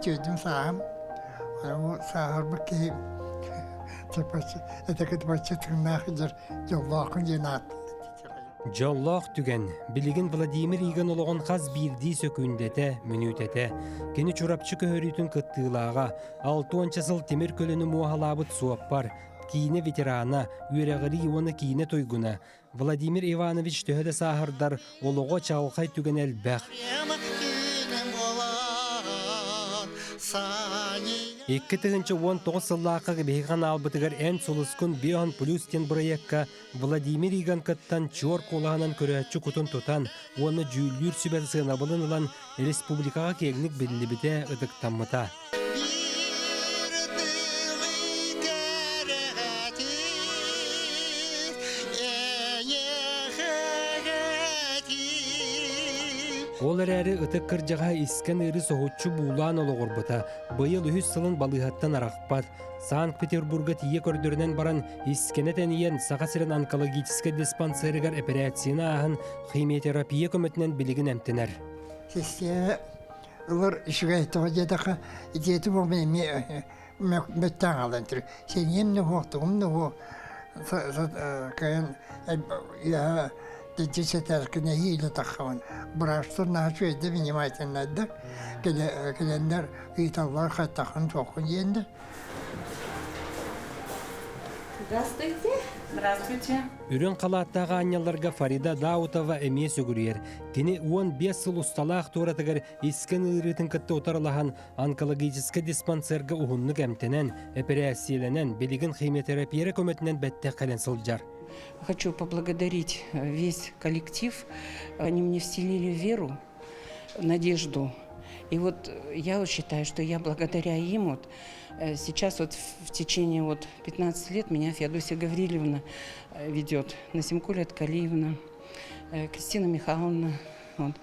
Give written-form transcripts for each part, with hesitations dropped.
Түөрдүм сааһым. Ол сааһырбыт киһи этэкит бачча тыыннаах дьэр дьоллооххун диэн ааттыыр. Дьоллоох түгэн. Билигин Владимир Иган олоҕун хас биирдии сөкүүндэтэ, мүнүүтэтэ. Кини Чурапчы көһөрүүтүн кыттыылааҕа, алтуонча сыл тимир көлөнү муоһалаабыт суоппар, киинэ ветерана, үөрэҕирии уонна киинэ туйгуна, Владимир Иванович төһө да сааһырдар, олоҕо чаҕылхай түгэнэ элбэх. 2019 сыллаахха биһиги ханаалбытыгар Эн сулускун Бион плюс диэн бырайыакка Владимир Иган кыттан чуор куолаһынан көрөөччү кутун тутан уонна дьүүллүүр сүбэ сыанабылын ылан республикаҕа киэҥник биллибитэ, ытыктаммыта. Ол эрээри ытык кырдьаҕаһа искэн ыары соһуччу буулаан олоҕурбута. Быйыл үһүс сылын балыыһаттан арахпат. Санкт-Петербурга тиийэ көрдөрүнэн баран, искэнэ тэнийэн, Саха сирин онкологическай диспансерыгар эпэрээссийэни ааһан, химиотерапия көмөтүнэн билигин эмтэнэр. Систиэмэ Ылар үчүгэй тоҕо диэтэххэ итиэти буолма эмиэ мөттөөн хаалан турар. Сэниэм да суох, тугум да суох кыайан үөһэ дьэ сэтэркэ нэһиилэ таххабын. Быраастар наһаа үчүгэйдик внимательнайдар. Кэлэннэр ыйыталлар хайтаххын суоххун диэннэр. Здравствуйте. Здравствуйте. Үрүҥ халааттаах аанньалларга Фарида Даутова эмиэ сүгүрүйэр. Кини 15 сыл усталаах туоратыгар искэн ыарыытын кытта утарылаһан, онкологическай диспансерга уһуннук эмтэнэн, эпэрээссийэлэнэн, билигин химиотерапия көмөтүнэн бэттэх кэлэн сылдьар. Хочу поблагодарить весь коллектив. Они мне вселили веру, надежду. И вот я вот считаю, что я благодаря им вот сейчас вот в течение вот 15 лет меня Феодосия Гаврилевна ведет, Насимкуля Ткалиевна, Кристина Михайловна. Вот.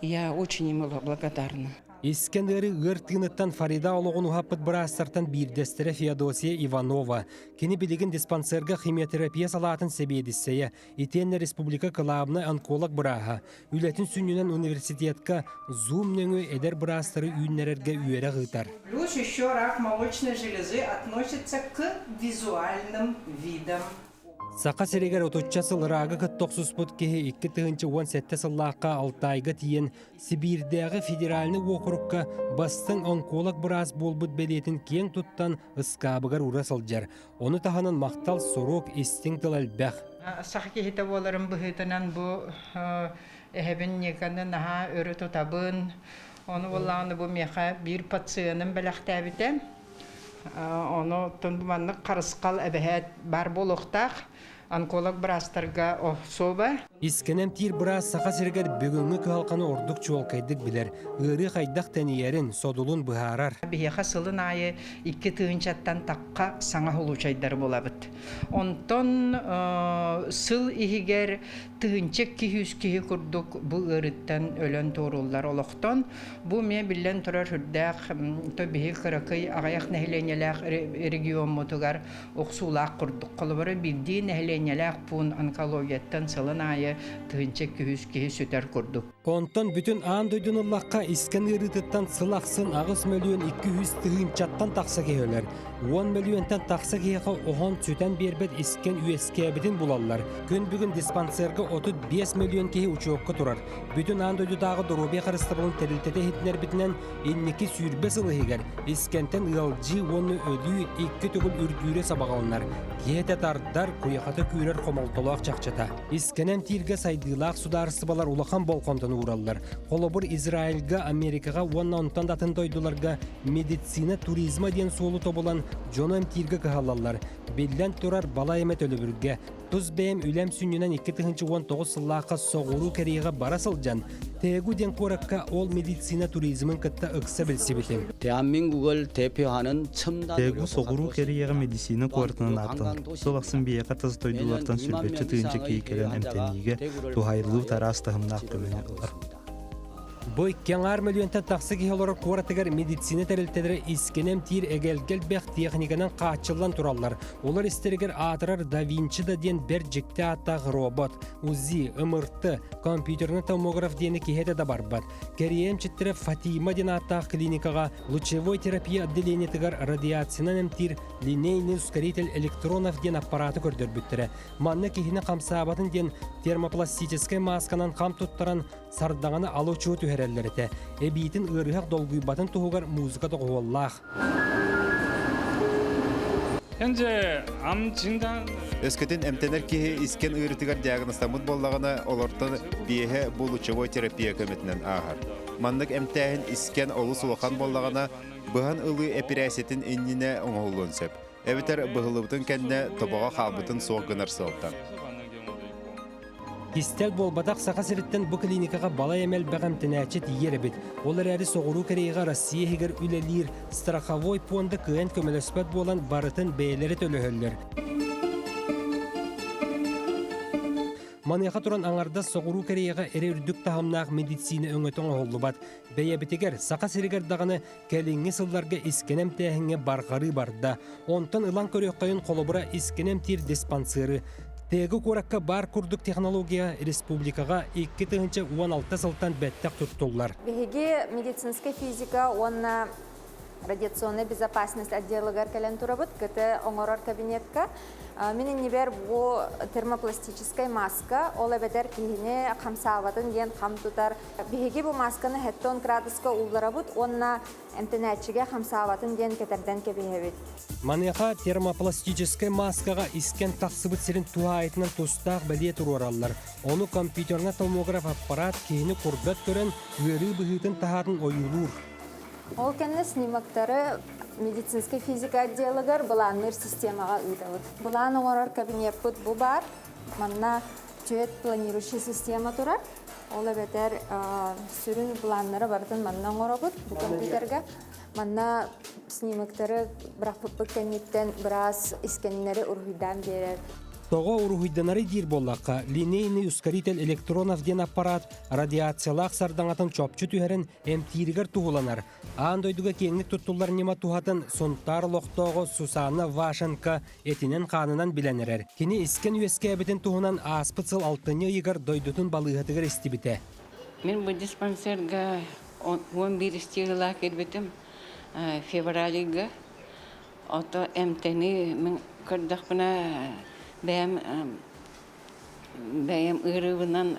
Я очень им благодарна. Искэн ыары ыар тыыныттан Фарида олоҕун уһаппыт быраастартан биирдэстэрэ Феодосия Иванова. Кини билигин диспансерга химиотерапия салаатын сэбиэдиссэйэ, итиэннэ республика кылаабынай онколог бырааһа. Үлэтин сүнньүнэн университетка Zoom нөҥүө эдэр быраастары үүннэрэргэ үөрэх ыытар. Плюс еще рак молочной железы относится к визуальным видам. Саха сиригэр отучча сыл ыраагы кытта охсуспут киһи 2017 сыллаахха Алтайга тиийэн Сибиирдээҕи федеральнай уокурукка бастыҥ онколог быраас буолбут бэлиэтин киэҥ туттан ыскаабыгар ура сылдьар. Ону таһынан махтал сурук, истиҥ тыл элбэх. Саха киһитэ буоларым быһыытынан бу эһэбин Никаны наһаа өрө тутабын. Ону буоллаҕына бу миэхэ биир пациеным бэлэхтээбитэ. Ону оттон маннык харысхал эбэһээт баар буолуохтаах. Онколог быраастарга особо. Искэн эмтиир быраас Саха сиригэр бүгүҥҥү кыһалҕаны ордук чуолкайдык билэр, ыарыы хайдах тэнийэрин, содулун быһаарар. Биһиэхэ сылын аайы икки тыһыынчаттан тахха саҥа случайдары булабыт. Онтон сыл иһигэр 1200 киһи курдук бу ыарыыттан өлөн туорууллар олохтон. Бу эмиэ биллэн турар сүрдээх то биһи кыракый аҕыйах нэһилиэнньэлээх региоммутугар охсуулаах курдук. Холобура биирдии нэһилиэнньэлээх пуун онкологияттан сылын аайы 1200 киһи сүтэр курдук. Онтон бүтүн аан дойдуну ыллахха искэн ыарыытыттан сыл ахсын 8 мөлүйүөн 200 тыһыынчаттан тахса киһи өлөр. 10 мөлүйүөнтэн тахса киһиэхэ оһон сүтэн биэрбэт искэн үөскээбитин булаллар. Күн бүгүн диспансерга 35 мөлүйүөн киһи учуокка турар. Бүтүн аан дойдутааҕы доруобуйа харыстабылын тэрилтэтэ иһитиннэрбитинэн, инники сүүрбэ сыл иһигэр искэнтэн ыалдьыы уонна өлүү икки төгүл үрдүүрэ сабаҕаланар. Киһи этэ тардар, куйахата күүрэр хомолтолоох чахчыта. Искэнэн тииргэ сайдыылаах судаарыстыбалар улахан болҕомтону уураллар. Холобур, Израильга, Америкаҕа уонна онтон да атын дойдуларга медицина туризма диэн суолу тобулан дьону эмтииргэ кыһаллаллар. Биллэн турар, балай эмэ төлөбүргэ. Тус бэйэм үлэм сүнньүнэн 2019 сыллаахха Соҕуруу Кореяҕа бара сылдьан, Тэгу диэн куоракка ол медицина туризмын кытта ыкса билсибитим. 대한민국을 대표하는 첨단 Тэгу Соҕуруу Кореяҕа медицина куоратынан ааттанар. Сыл ахсын биһиэхэ тас дойдулартан сүүрбэччэ тыһыынча киһи кэлэн эмтэниигэ туһаайыллыбыт араас таһымнаах көмөнү ылар. Бу икки аҥаар мөлүйүөнтэн тахса киһи олорор куоратыгар медицина тэрилтэлэрэ искэн эмтиир эгэлгэ элбэх техниканан хааччыллан тураллар. Олор истэригэр аатырар Да Винчи да диэн бэрт дьикти ааттаах робот, УЗИ, МРТ, компьютерный томограф диэни киһи этэ да барбат. Кэриэйэ эмчиттэрэ Фатима диэн ааттаах клиникаҕа лучевой терапия отделениетыгар радиациянан эмтиир линейный ускоритель электронов диэн аппараты көрдөрбүттэрэ. Манна киһини хамсаабатын диэн термопластическай маасканан хам туттаран сардаҥаны ала-учуо түһэрэллэр этэ. Эбиитин ыарыһах долгуйбатын туһугар музыка доҕуһуоллаах. Өскөтүн эмтэнэр киһи искэн ыарыытыгар диагнозтаммыт буоллаҕына, олортон биэһэ бу лучевой терапия көмөтүнэн ааһар. Маннык эмтээһин искэн олус улахан буоллаҕына, быһан ылыы эпирээссийэтин иннинэ оҥоһуллуон сөп. Эбэтэр быһыллыбытын кэннэ тобоҕо хаалбытын суох гынар сыалтан. Кистэл буолбатах, Саха сириттэн бу клиникаҕа балай эмэ элбэх эмтэнээччи тиийэр эбит. Ол эрээри Соҕуруу Кореяҕа Россия иһигэр үлэлиир страховой пуонда кыайан көмөлөспөт буолан барытын бэйэлэрэ төлөһөллөр. Маныаха туран аҥардас Соҕуруу Кореяҕа эрэ үрдүк таһымнаах медицина өҥөтө оҥоһуллубат. Бэйэбитигэр, Саха сиригэр даҕаны кэлиҥҥи сылларга искэн эмтээһиҥҥэ барҕарыы барда. Онтон ылан көрүөххэйин холобура искэн эмтиир диспансеры. Теги куоракка баар курдук технология республикаҕа 2016 сылтан бэттэх туттуллар. Биһиги медицинскэй физика уонна радиационная безопасность отделыгар кэлэн турабыт КТ оҥорор кабинетка. Мин иннибэр бу термопластическай маска, ол эбэтэр киһини хамсаабатын диэн хам тутар. Биһиги бу масканы 70 градуска уулларабыт уонна эмтэнээччигэ хамсаабатын диэн кэтэрдэн кэбиһэбит. Маныаха термопластическай маскаҕа искэн тахсыбыт сирин туһаайытынан тустаах бэлиэ туруораллар. Ону компьютернай томограф аппарат киһини курдат көрөн, ыарыы быһыытын таһаатын ойуулуур. Ол кэннэ снимоктары медицинскэй физика отделыгар былаанныыр системаҕа ыытабыт. Былаан оҥорор кабинеппыт бу баар. Манна түөрт планирующий система турар. Ол эбэтэр сүрүн планнары барытын манна оҥоробут бу компьютерга. Манна снимоктары бырахпыппыт кэнниттэн быраас искэннэри уруһуйдаан биэрэр. Тоҕо уруһуйданары диир буоллахха, линейный ускоритель электронов диэн аппарат радиациялаах сардаҥатын чопчу түһэрин эмтииригэр туһуланар. Аан дойдуга киэҥник туттуллар ньыма туһатын Сунтаар олохтооҕо Сусанна Вашенко этинэн-хаанынан билэн эрэр. Кини искэн үөскээбитин туһунан ааспыт сыл алтынньы ыйыгар дойдутун балыыһатыгар истибитэ. Мин бу диспансерга 11 истиилаах кэлбитим февралыйга. Ото эмтэни мин көрдөхпүнэ бэйэм бэйэм ыарыыбынан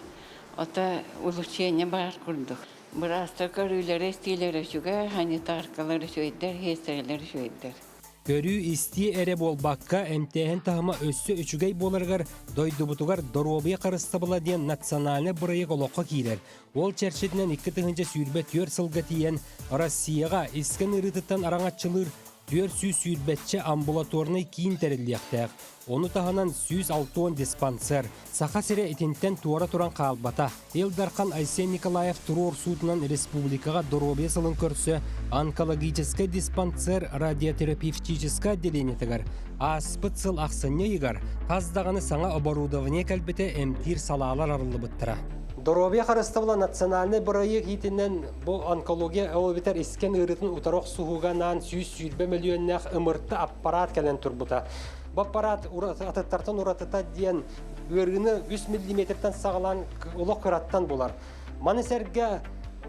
ото улучшение баар курдук. Быраастар көрүүлэрэ истиилэрэ үчүгэй, санитаркалар үчүгэйдэр, сиэстэрэлэр үчүгэйдэр. Көрүү-истии эрэ буолбакка, эмтээһин таһыма өссө үчүгэй буоларыгар дойдубутугар доруобуйа харыстабыла диэн национальнай бырайыак олоххо киирэр. Ол чэрчитинэн 2024 сылга тиийэн Россияҕа искэн ыарыытыттан араҥаччылыыр 420 амбулаторнай киин тэриллиэхтээх. Ону таһынан 160 диспансер. Саха сирэ итинтэн туора туран хаалбата. Ил Дархан Айсен Николаев туруорсуутунан республикаҕа доруобуйа сылын көрсө онкологическай диспансер радиотерапевтическай отделениетыгар ааспыт сыл ахсынньы ыйыгар хас даҕаны саҥа оборудование кэлбитэ эмтиир салаалар арыллыбыттара. Доруобуйа харыстабыла национальнай бырайыак иитинэн бу онкология ол эбэтэр искэн ыарыытын утары охсуһууга анаан 120 мөлүйүөннээх ымырты аппараат кэлэн турбута. Бу аппараат атыттартан уратыта диэн ыарыыны 3 миллиметртэн саҕалаан олох кыраттан булар. Маны сэргэ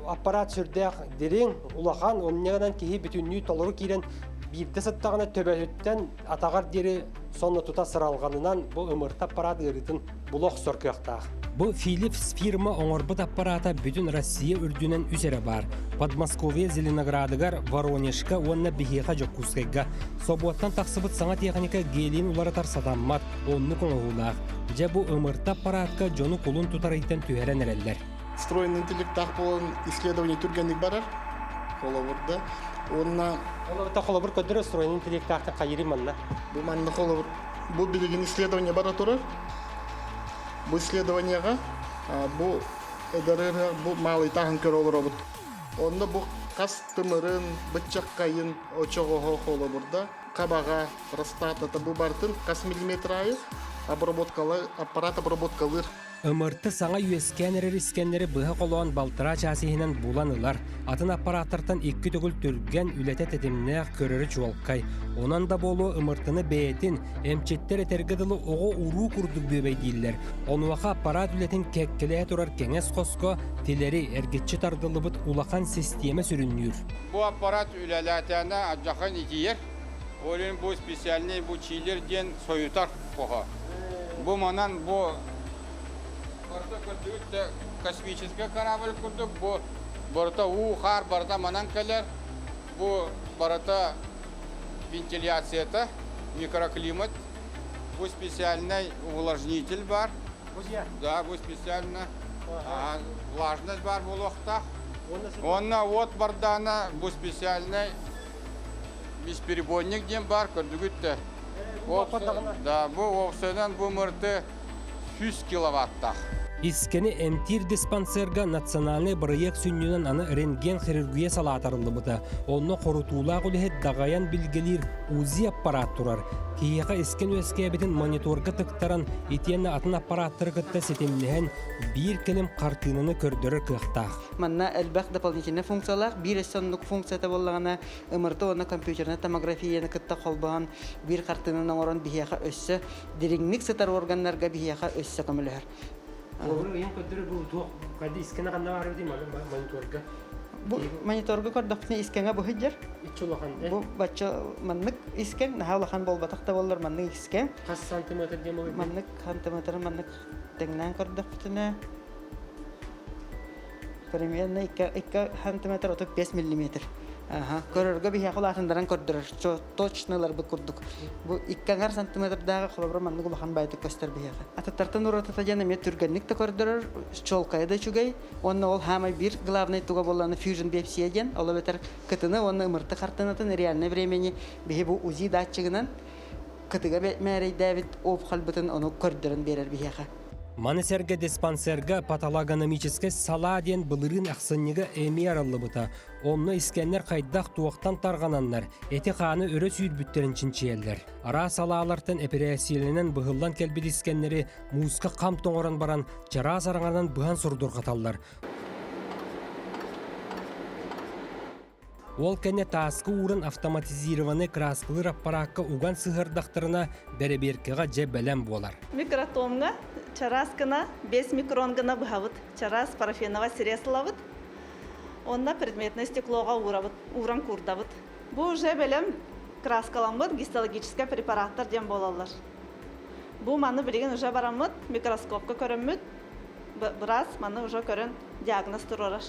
аппараат сүрдээх дириҥ, улахан, онньаҕынан киһи бүтүннүү толору киирэн биирдэ сыттаҕына төбөтүттэн атаҕар диэри сонно тута сыралҕанынан бу ымырта аппараат ыарыытын була охсор кыахтаах. Бу Philips фирма оҥорбут аппараата бүтүн Россия үрдүнэн үс эрэ баар. Подмосковье Зеленоградыгар, Воронежка уонна биһиэхэ Дьокуускайга. Собуоттан тахсыбыт саҥа техника гелийин уларытар сатаммат, оннук оҥоһуулаах. Дьэ бу ымырта аппараатка дьону кулун тутар ыйтан түһэрэн эрэллэр. Встроенный интеллектаах буолан исследование түргэнник барар. Холобур да. Уонна Холобур көрдөрө встроенный интеллектаахтан хайыры манна. Бу манна холобур бу билигин исследование бара турар. Бу исследованияҕа бу эдэр бу малый тааһын көрө олоробут. Онно бу хас тымырын, быччаккайын, очоҕоһо холобурда, хабаҕа, простатата бу барытын хас миллиметр аайы обработкалы, аппарат обработкалыыр. МРТ саҥа үөскээн эрэр искэннэри быһа холоон балтараа чаас иһинэн булан ылар. Атын аппарааттартан икки төгүл түргэн, үлэтэ тэтимнээх, көрөрө чуолкай. Онон да буолуо МРТ-ны бэйэтин, эмчиттэр этэргэ дылы оҕо-уруу курдук бүөбэйдииллэр. Онуоха аппараат үлэтин кэккэлэһэ турар кэҥэс хоско тилэри эргиччи тардыллыбыт улахан систиэмэ сүрүннүүр. Бу аппарат үлэлээтэҕинэ алдьархай итийэр. Ол иһин бу специальный бу чиллер диэн сойутар хоһо. Бу манан бу барыта көрдүгүт да космическай корабль курдук бу барыта уу хаар барыта манан кэлэр. Бу барыта вентиляцията, микроклимат. Бу специальный увлажнитель бар. Да, бу специально влажность бар буолуохтаах. Уонна уот бардаана бу специальный бесперебойник диэн баар көрдүгүт да. Да, бу уопсайынан бу МРТ 100 киловаттаах. Искэни эмтиир диспансерга национальнай бырайыак сүнньүнэн аны рентген-хирургия салаата арыллыбыта. Онно хорутуулаах үлэһит даҕайан билгэлиир УЗИ аппарат турар. Киһиэхэ искэн үөскээбитин мониторга тыктаран, итиэннэ атын аппараттары кытта ситимнэһэн, биир кэлим хартыынаны көрдөрөр кыахтаах. Манна элбэх дополнительнай функциялаах, биир өссө оннук функцията буоллаҕына, МРТ уонна компьютернай томографияны кытта холбоон биир хартыынаны оҥорон биһиэхэ өссө дириҥник сытар органнарга биһиэхэ өссө көмөлөһөр. Холобур, ыйан көрдөрөр бу туох хайда искэни ханна баар эбитий мониторга? Бу мониторга көрдөхпүнэ искэҥэ бу сылдьар. Иччи улахан Бу бачча маннык искэҥ, наһаа улахан буолбатах да буоллар маннык искэҥ. Хас сантиметр диэн буолуой? Маннык сантиметры маннык тэҥнээн көрдөхпүтүнэ примерно 2 сантиметр 35 миллиметр. Аха, көрөргө биһиэхэ улаатыннаран көрдөрөр. Точно ыларбыт курдук. Бу икки аҥар сантиметрдааҕы холобура маннык улахан баайдык көстөр биһиэхэ. Атыттартан уратыта диэн эмиэ түргэнник да көрдөрөр, чуолкайа да үчүгэй. Уонна ол хаамай биир главный туга буоллаҕына фьюжн биопсия диэн, ол эбэтэр кытыны уонна ымырты хартыынатын реальное времени биһи бу УЗИ датчигынан кытыга мээрэйдээбит опухольбытын ону көрдөрөн биэрэр биһиэхэ. Маны сэргэ диспансерга патологономическай салаа диэн былырыын ахсынньыга эмиэ арыллыбыта. Онно искэннэр хайдах туохтан тарҕананнар, эти-хааны өрө сүүрбүттэрин чинчийэллэр. Араас салаалартан эпэрээссийэлэнэн быһыллан кэлбит искэннэри мууска хам тоҥорон баран, чараас араҥанан быһан сурдурҕаталлар. Ол кэннэ тааска ууран автоматизированнай кырааскалыыр аппараакка уган сыһыардахтарына, бэрэбиэркэҕэ дьэ бэлэм буолар. Микротомҥа чараас гына 5 микрон гына быһабыт, чараас парафиновай срез ылабыт. Онно предметное стеклоҕа уурабыт, ууран куурдабыт. Бу уже бэлэм краскаламмыт гистологическай препараттар диэн буолаллар. Бу маны билигин уже бараммыт, микроскопка көрөммүт, быраас маны уже көрөн диагноз туруорар.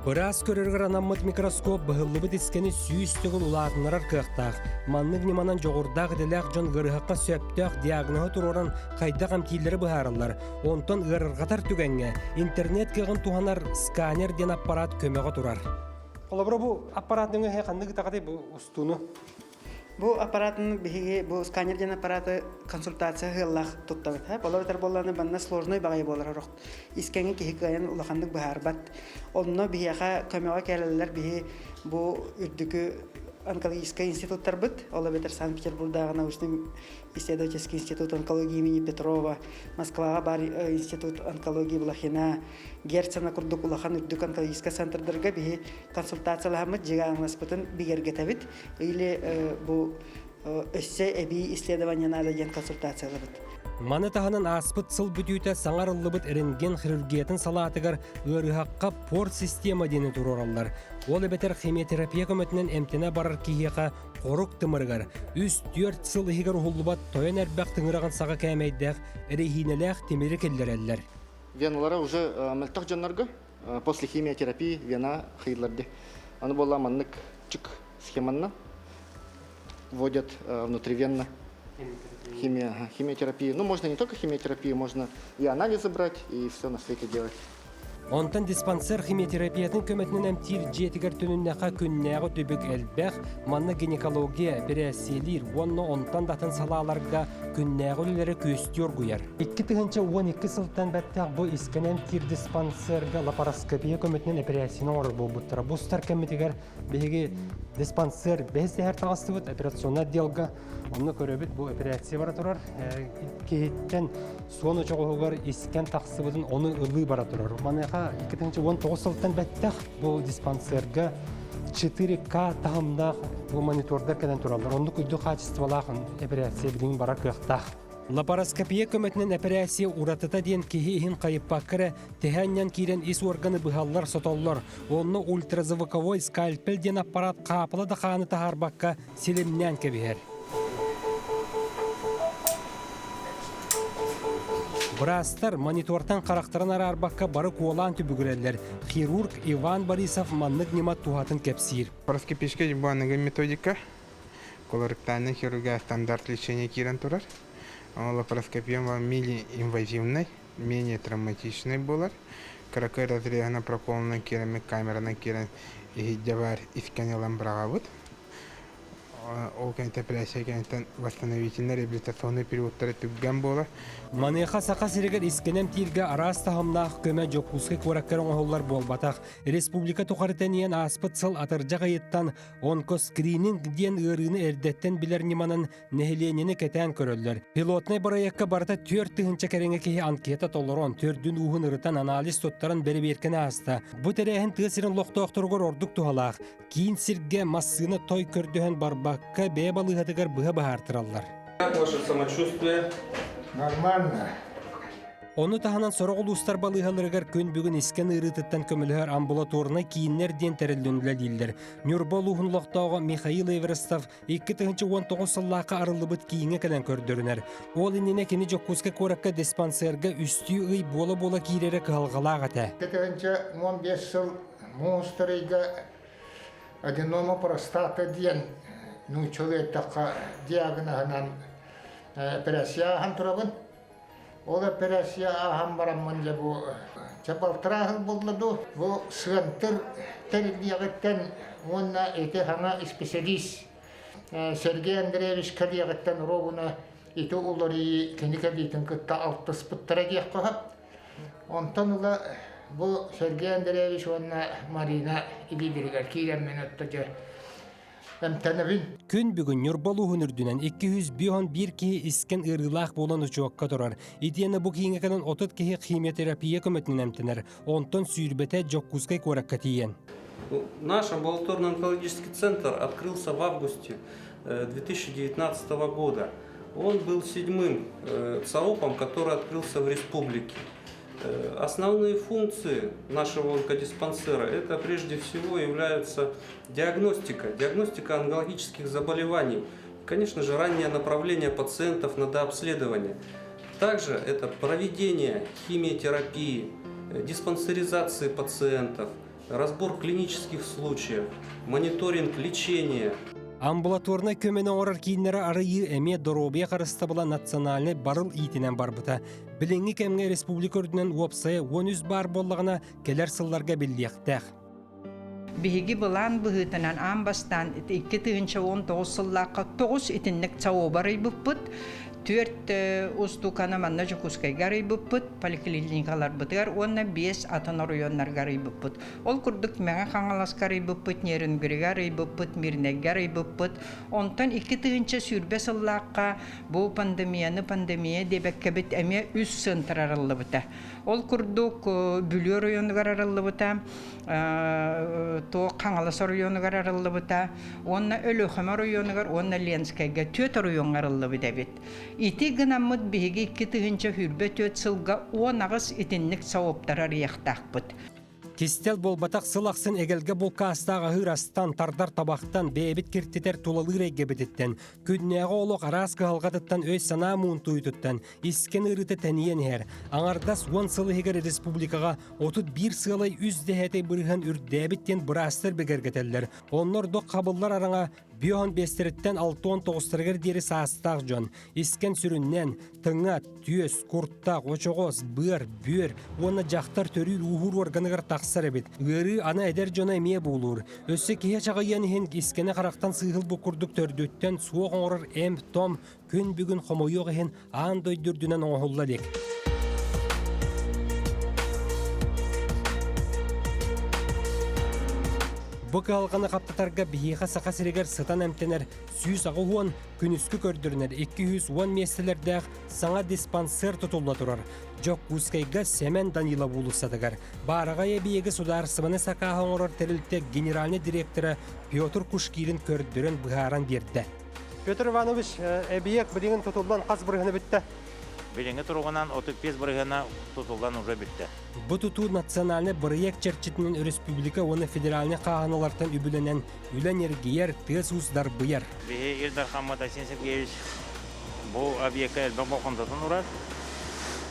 Быраас көрөргөр анаммыт микроскоп быһыллыбыт искэни 100 төгүл улаатыннарар кыахтаах. Маннык ньыманан дьоҕурдаах идэлээх дьон ыарыһахха сөптөөх диагноһы туруоран хайдах эмтииллэри быһаараллар. Онтон ыарырҕатар түгэҥҥэ интернет кыаҕын туһанар сканер диэн аппарат көмөҕө турар. Холобура бу аппарат нөҥүө ханнык ытаҕатай бу устууну? Бу аппаратын биһиги бу сканер диэн аппараты консультация ыаллаах туттабыт. Ол эбэтэр буоллаҕына манна сложный баҕайы буолар орох. Искэҥи киһи кыайан улаханнык быһаарбат. Онно биһиэхэ көмөҕө кэлэллэр биһи бу үрдүкү онкологическай институттарбыт, ол эбэтэр Санкт-Петербургдааҕы научный исследовательский институт онкологии имени Петрова, Москваҕа баар институт онкологии Блохина, Герцена курдук улахан үрдүк онкологическай центрдарга биһи консультациялаһаммыт, дьигаҥнаспытын бигэргэтэбит. Или бу өссө эбии исследование надо диэн консультациялабыт. Маны таһынан ааспыт сыл бүтүүтэ саҥарыллыбыт рентген хирургиятын салаатыгар ыарыһахха порт система диэни туруораллар. Ол эбэтэр химиотерапия көмөтүнэн эмтэнэ барар киһиэхэ хорук тымырыгар 3-4 сыл иһигэр уһуллубат тойон эрбэх тыҥыраҕын саҕа кээмэйдээх эрэһиинэлээх тимири киллэрэллэр. Веналара уже мөлтөх дьоннорго после химиотерапии вена хайылларды. Аны буолла маннык чык схеманна вводят внутривенно химия, химиотерапию. Ну, можно не только химиотерапию, можно и анализы брать, и все на свете делать. Онтон диспансер химиотерапиятын көмөтүнэн эмтиир дьиэтигэр төнүннэхэ күннээҕи түбүк элбэх, манна гинекология, эпэрээссийэлиир уонна онтон да атын салааларга күннээҕи үлэлэри күөстүү оргуйар. 2012 сылтан бэттэх бу искэнэн эмтиир диспансерга лапароскопия көмөтүнэн эпэрээссийэни оҥорор буолбуттара. Бу устар кэммитигэр биһиги Диспансер бэһис тэһэр таҕыстыбыт операционнай отделга. Онно көрөбүт бу операция бара турар. Киһиттэн суон очоҕоһугар искэн тахсыбытын ону ылыы бара турар. Маныаха 2019 сылтан бэттэх бу диспансерга 4К таһымнаах бу монитордар кэлэн тураллар. Оннук үрдүк хаачыстыбалаах операция билигин барар кыахтаах. Лапароскопия көмөтүнэн эпэрээссийэ уратыта диэн киһи иһин хайыппакка эрэ тэһэ анньан киирэн ис уорганы быһаллар, сотоллор. Онно ультразвуковой скальпель диэн аппарат хаапыла да хааны таһаарбакка силимнээн кэбиһэр. Быраастар монитортан харахтарын араарбакка бары куолаан түбүгүрэллэр. Хирург Иван Борисов маннык ньыма туһатын кэпсиир. Лапароскопическая аныгы методика Колоректальнай хирургия стандарт лечения киирэн турар. Лапароскопия мини-инвазивнай, менее травматичный буолар. Кыракый разрезанан проколунан киирэммит камеранан киирэн иһирдьэ баар искэн ылан быраҕабыт. Ол кэнниттэн операция кэнниттэн восстановительный реабилитационный периодтара түргэн буолар. Маныаха Саха сиригэр искэн эмтииргэ араас таһымнаах көмө Дьокуускай куоракка эрэ оҥоһуллар буолбатах. Республика тухары тэнийэн ааспыт сыл атырдьах ыйыттан Онкоскрининг диэн ыарыыны эрдэттэн билэр ньыманан нэһилиэнньэни кэтээн көрөллөр. Пилотнай бырайыакка барыта 4000 кэриҥэ киһи анкета толорон, төрдүн ууһун ырытан, анализ туттаран бэрэбиэркэни ааста. Бу тэрээһин тыа сирин олохтоохторугар ордук туһалаах. Киин сиргэ массыына той көрдөһөн барбакка, бэйэ балыыһатыгар быһа быһаартыраллар. Как ваше самочувствие? Нормально. Ону таһынан сорох улуустар балыыһаларыгар күн бүгүн искэн ыарыытыттан көмөлөһөр амбулаторнай кииннэр диэн тэриллэн үлэлииллэр. Ньурба улууһун олохтооҕо Михаил Эверстов 2019 сыллаахха арыллыбыт кииҥҥэ кэлэн көрдөрүнэр. Ол иннинэ кини Дьокуускай куоракка диспансерга үстүү ый буола-буола киирэрэ кыһалҕалаах этэ. 2015 сыл муус устарыйга аденома простата диэн нууччалыы эттэххэ диагноһынан операция ааһан турабын. Ол эпэрээссийэ ааһан бараммын дьэ бу чэ балтараа сыл буолла дуу, бу сыантыр тэриллиэҕиттэн уонна ити саҥа исписэлиис Сергей Андреевич кэлиэҕиттэн ровно ити уларыйыы кини кэлиитин кытта алтыспыттара диэххэ сөп. Онтон ыла бу Сергей Андреевич уонна Марина илиилэригэр киирэммин отто дьэ Эмтэнэбин. Күн бүгүн Ньурба улууһун үрдүнэн 251 киһи искэн ыарыылаах буолан учуокка турар. Итиэннэ бу кииҥҥэ кэлэн 30 киһи химиотерапия көмөтүнэн эмтэнэр. Онтон сүүрбэтэ Дьокуускай куоракка тиийэн. Наш амбулаторный онкологический центр открылся в августе 2019 года. Он был седьмым ЦАОПом, который открылся в республике. Основные функции нашего онкодиспансера это прежде всего являются диагностика, диагностика онкологических заболеваний, конечно же, раннее направление пациентов на дообследование. Также это проведение химиотерапии, диспансеризации пациентов, разбор клинических случаев, мониторинг лечения. Амбулаторнай көмөнү оҥорор кииннэри арыйыы эмиэ доруобуйа харыстабыла национальнай барыл иитинэн барбыта. Билиҥҥи кэмҥэ республика үрдүнэн уопсайа 13 баар буоллаҕына, кэлэр сылларга биллиэхтээх. Биһиги былаан быһыытынан аан бастаан 2019 сыллаахха тоҕус итинник ЦАО-ба арыйбыппыт. Түөрт устууканы манна Дьокуускайга арыйбыппыт, поликлиникаларбытыгар уонна биэс атын оройуоннарга арыйбыппыт. Ол курдук Мэҥэ Хаҥаласка арыйбыппыт, Нерюнгрига арыйбыппыт, Мирнэйгэ арыйбыппыт. Онтон 2020 сыллаахха бу пандемияны пандемия диэбэккэбит эмиэ үс центр арыллыбыта. Ол курдук Бүлүү оройуонугар арыллыбыта, туох Хаҥалас оройуонугар арыллыбыта уонна Өлүөхүмэ оройуонугар уонна Ленскэйгэ түөрт оройуоҥҥа арыллыбыт эбит. Ити гынаммыт биһиги 2024 сылга 18 итинник САОПтары арыйыахтаахпыт. Кистэл буолбатах сыл ахсын эгэлгэ булкаастаах аһыыр астан, тардар табахтан, бэйэбит киртитэр тулалыыр эйгэбититтэн, күннээҕи олох араас кыһалҕатыттан өй-санаа муунтуйутуттан искэн ыарыыта тэнийэн иһэр. Аҥардас уон сыл иһигэр республикаҕа 31 сыалай үс дэһээтэй бырыһыан үрдээбит диэн быраастар бигэргэтэллэр. Онно ордук хабыллар араҥа биоһон биэстэриттэн 69-тарыгар диэри саастаах дьон. Искэн сүрүннээн тыҥа, түөс, куртах, очоҕос, быар, бүөр уонна дьахтар төрүүр-ууһуур уорганыгар тахсар эбит. Ыарыы аны эдэр дьоно эмиэ буулуур. Өссө киһи чаҕыйыан иһин искэни харахтан сыыһылбыт курдук төрдүттэн суох оҥорор эмп-том күн бүгүн хомойуох иһин аан дойду үрдүнэн оҥоһулла илик. Бу Бу кыһалҕаны хаптатарга биһиэхэ Саха сиригэр сытан эмтэнэр 180, күнүскү көрдөрүнэр 210 миэстэлэрдээх саҥа диспансер тутулла турар. Дьокуускайга Сэмэн Данилов уулуссатыгар Баараҕай эбийиэги судаарыстыбаны сакааһы оҥорор тэрилтэ генеральнай директора Петр Кушкирин көрдөрөн быһааран биэрдэ. Петр Иванович, эбийиэк билигин тутуллан хас бырыһыана бүттэ? Билиҥҥи туругунан 35 бырыһыана тутуллан уже бүттэ. Бу тутуу национальнай бырайыак чэрчитинэн өрөспүүбүлүкэ уонна федеральнай хааһыналартан үбүлэнэн үлэ ньиргийэр, тыас-уус дарбыйар. Биһи Ил Дархаммыт Айсен Сергеевич бу объекка элбэх болҕомтотун урар.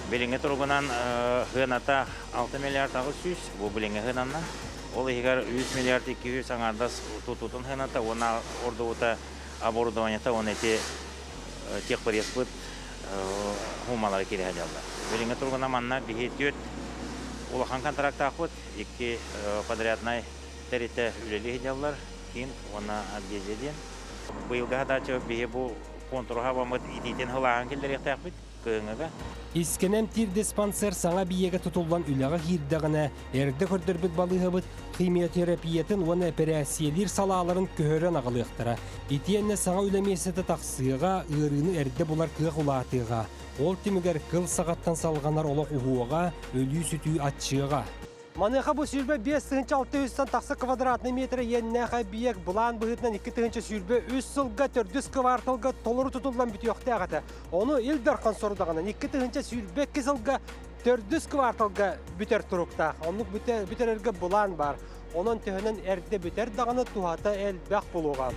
Билиҥҥи туругунан сыаната 6 миллиард 800, бу билиҥҥи сыананна. Ол иһигэр 3 миллиард 200 аҥаардас тутуутун сыаната уонна ордубута оборудованиета уонна ити техпреспыт хуумалара киирэ сылдьаллар. Билиҥҥи туругунан манна биһи түөрт улахан контрактаахпыт, икки подряднай тэрилтэ үлэлии сылдьаллар, Ким уонна Адгезия диэн. Быйылгы задача биһи бу контуруһа баммыт итиитин сылааһын киллэриэхтээхпит кыһыҥҥыга. Искэнэ эмтиир диспансер саҥа эбийиэгэ тутуллан үлэҕэ киирдэҕинэ, эрдэ көрдөрбүт балыыһабыт химиотерапиятын уонна эпэрээссийэлиир салааларын көһөрөн аҕалыахтара. Итиэннэ саҥа үлэ миэстэтэ тахсыаҕа, ыарыыны эрдэ булар кыах улаатыаҕа. Ол түмүгэр кыл саҕаттан салҕанар олох уһуоҕа, өлүү-сүтүү аччыаҕа. Маныаха бу 25 600 тахса квадратный метр иэннээх эбийиэк былаан быһыытынан 2023 сылга төрдүс кварталга толору тутуллан бүтүөхтээх этэ. Ону Ил Дархан сорудаҕынан 2022 сылга төрдүс кварталга бүтэр туруктаах. Оннук бүтэрэргэ былаан баар. Онон төһөнөн эрдэ бүтэр даҕаны туһата элбэх буолуоҕа.